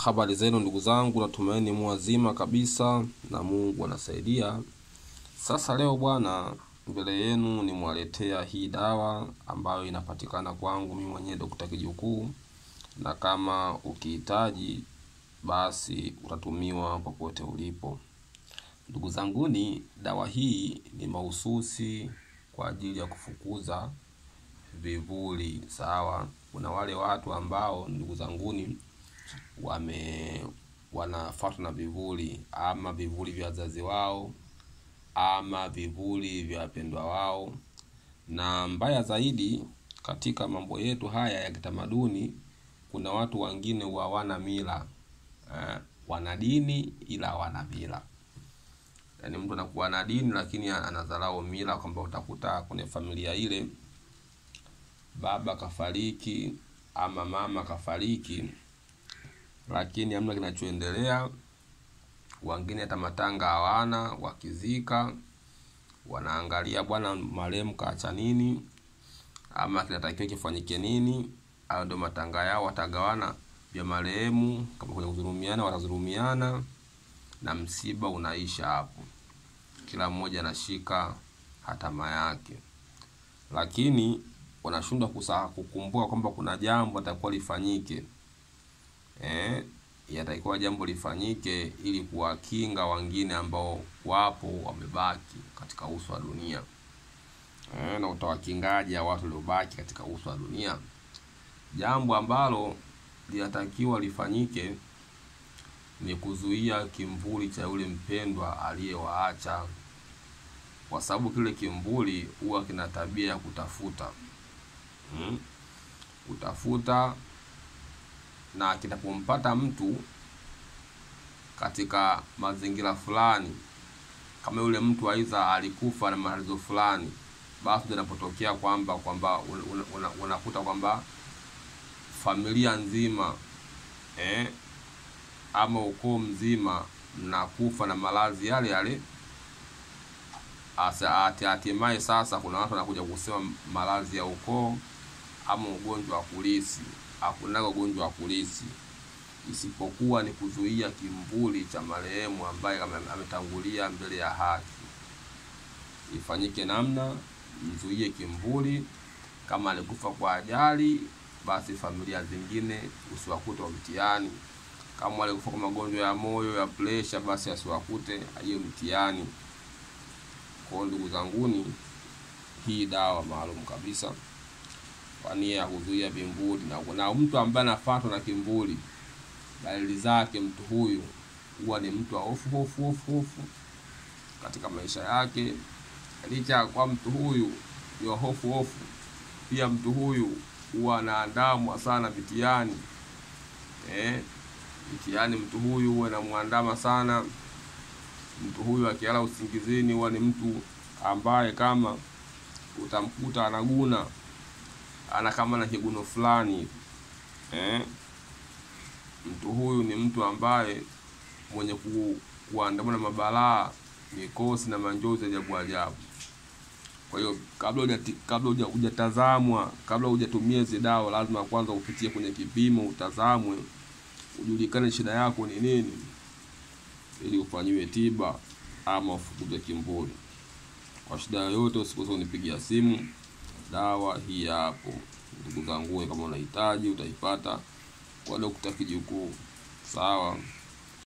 Habari zenu ndugu zangu, natumaini muwazima kabisa na Mungu anasaidia. Sasa leo bwana, mbele yenu nimwaletea hii dawa ambayo inapatikana kwangu mimi mwenyewe Dr. Kijukuu, na kama ukihitaji basi utatumiwa popote ulipo. Ndugu zanguni, dawa hii ni mahususi kwa ajili ya kufukuza vivuli. Sawa, kuna wale watu ambao ndugu zanguni wanafuatwa na vivuli, ama vivuli vya wazazi wao ama vivuli vya wapendwa wao. Na mbaya zaidi, katika mambo yetu haya ya kitamaduni, kuna watu wengine hawana mila. Wana dini ila hawana mila. Yaani mtu anakuwa na dini lakini anadharau mila, kwamba utakuta kwenye familia ile baba kafariki ama mama kafariki, lakini hamna kinachoendelea. Wengine hata matanga hawana, wakizika wanaangalia bwana marehemu kaacha nini ama kinatakiwa kifanyike nini. Hayo ndio matanga yao, watagawana vya marehemu, kama kuna kudhulumiana watadhulumiana, na msiba unaisha hapo, kila mmoja anashika hatama yake. Lakini wanashindwa kukumbuka kwamba kuna jambo litakuwa lifanyike. Yatakuwa jambo lifanyike ili kuwakinga wengine ambao wapo wamebaki katika uso wa dunia. Na utawakingaje watu waliobaki katika uso wa dunia? Jambo ambalo linatakiwa lifanyike ni kuzuia kimvuli cha yule mpendwa aliyewaacha, kwa sababu kile kimvuli huwa kina tabia ya kutafuta. Kutafuta, na kitapompata mtu katika mazingira fulani, kama yule mtu aiza alikufa na matatizo fulani, basi ndio inapotokea kwamba unakuta kwamba familia nzima ama ukoo mzima mnakufa na maradhi yale yale. Hatimaye sasa kuna watu wanakuja kusema maradhi ya ukoo ama ugonjwa wa kulisi. Hakuna ugonjwa wa kulisi isipokuwa ni kuzuia kimvuli cha marehemu ambaye ametangulia mbele ya haki. Ifanyike namna mzuie kimvuli. Kama alikufa kwa ajali, basi familia zingine usiwakute mtihani. Kama alikufa kwa magonjwa ya moyo, ya pressure, basi asiwakute hiyo mtihani. Kwa ndugu zanguni, hii dawa maalum kabisa kwa nia ya kuzuia vimvuli. Na mtu ambaye anafuatwa na kimvuli, dalili zake mtu huyu huwa ni mtu wa hofu hofu hofu hofu katika maisha yake. Licha kwa mtu huyu ni wa hofu hofu, pia mtu huyu huwa anaandamwa sana mitihani. Mitihani mtu huyu huwa inamuandama sana. Mtu huyu akilala usingizini huwa ni mtu ambaye kama utamkuta anaguna, ana kama na kiguno fulani. Mtu huyu ni mtu ambaye mwenye kuandamana mabalaa, mikosi na manjozi ajabu ajabu. Kwa hiyo kabla hujatazamwa, kabla hujatumia hizo dawa, lazima kwanza upitie kwenye kipimo, utazamwe, ujulikane shida yako ni nini, ili ufanyiwe tiba ama ufukuze kimvuli. Kwa shida yoyote usikose kunipigia simu. Dawa hii hapo ndugu zangu, kama unahitaji utaipata kwa Dr. Kijukuu. Sawa.